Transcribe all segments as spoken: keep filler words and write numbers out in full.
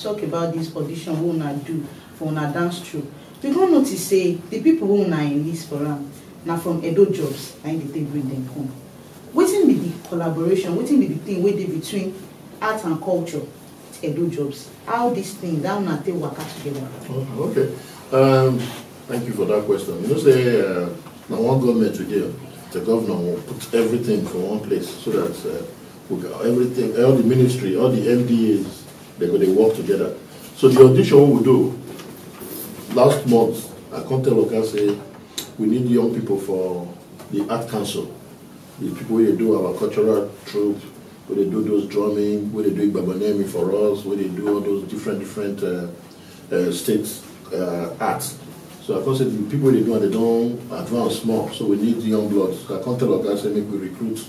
Talk about this audition wey una do for una dance troupe. We come notice say the people wey una enlist for am na from Edo Jobs na im dey take bring dem come. Wetin be the collaboration? Wetin be the thing wey dey between art and culture with Edo Jobs? How this thing, how una take waka together? Oh, okay. Um, thank you for that question. You know, say uh, now one government today, the governor will put everything for one place so that uh, we got everything, all the ministry, all the M D As, they go they work together. So the audition we do last month, I come tell Oga say we need young people for the art council. The people wey dey do our cultural troupe, wey dey do those drumming, wey dey do Igbabanemi for us, wey dey do all those different different uh, uh, state uh, arts. So I come say the people wey dey do am, they don advance small, so we need young blood. So I come tell Oga say make we recruit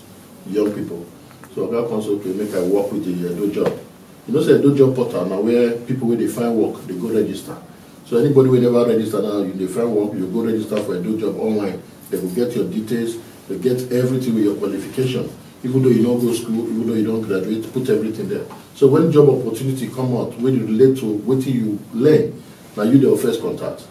young people. So Oga come say okay, make I work with the Edo Job. You know say Edo Job portal na where people wey dey find work dey go register. So anybody wey never register now, you dey find work, you go register for Edo Job online. They go get your details, they get everything with your qualification. Even though you no go school, even though you don graduate, put everything there. So when job opportunity come out wey dey relate to wetin you learn, na you dey first contact.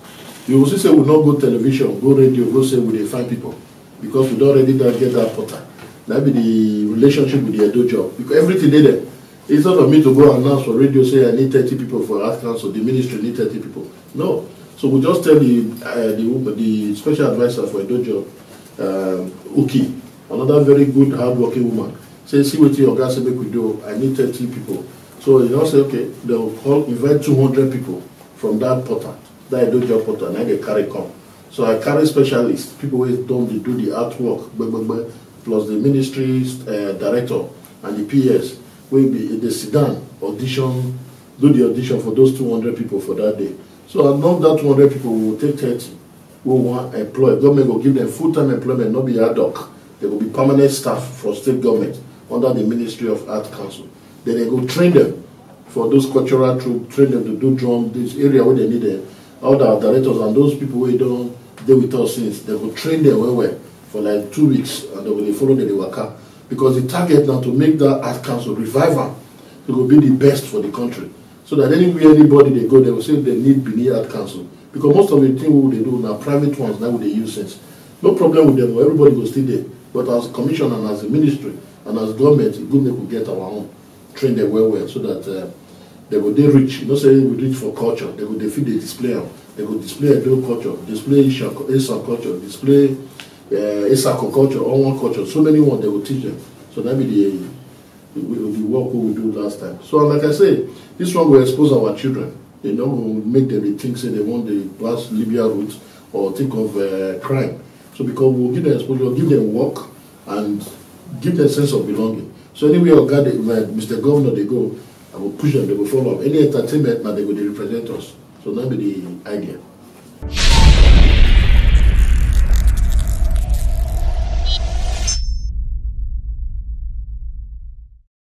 You go see say we no go television, go radio, go say we dey find people because we don already don get that portal. That be the relationship with the Edo Job because everything dey there. Instead of me to go announce for radio say I need thirty people for art council, the ministry need thirty people. No. So we just tell the uh, the, woman, the special advisor for Edo Job, um, Uki, another very good hardworking woman, say see wetin your guy say make we do. I need thirty people. So you know say okay, they will call invite two hundred people from that portal, that Edo Job portal, and they carry come. So I carry specialists, people wey don dey do the artwork, gbe, gbe, gbe, plus the ministry uh, director and the P S wey be dey sit down audition, do the audition for those two hundred people for that day. So among that two hundred people, we will take thirty wey we wan employ. Government go give them full time employment, no be ad hoc. They go be permanent staff for state government under the Ministry of Art Council. Then they go train them for those cultural troupe, train them to do drum, this area where they need them. All the directors and those people wey don dey with us since, they go train them well well for like two weeks and they go dey follow them dey waka. Because the target na to make that art council revive am. It go be the best for the country. So that anywhere anybody dey go, they go say they need Benin Art Council. Because most of the thing we dey do na private ones na we dey use since. No problem with them, everybody go still dey. But as commission and as a ministry and as government, e good make we get our own, train them well well so that uh, they go dey rich. You know say we rich for culture, they go dey fit dey display am. They go display Edo culture, display Isha, Esan culture, display uh, Isako culture, Onwa culture. So many ones they go teach them. So that be the, the, the work we do last time. So like I say, this one will expose our children. They no go make them dey think say they want the past Libya route or think of uh, crime. So because we will give them exposure, give them work, and give them sense of belonging. So anywhere Oga dey, uh, Mister Governor dey go, I go push them, they go follow am. Any entertainment na they go dey represent us. So that be the idea.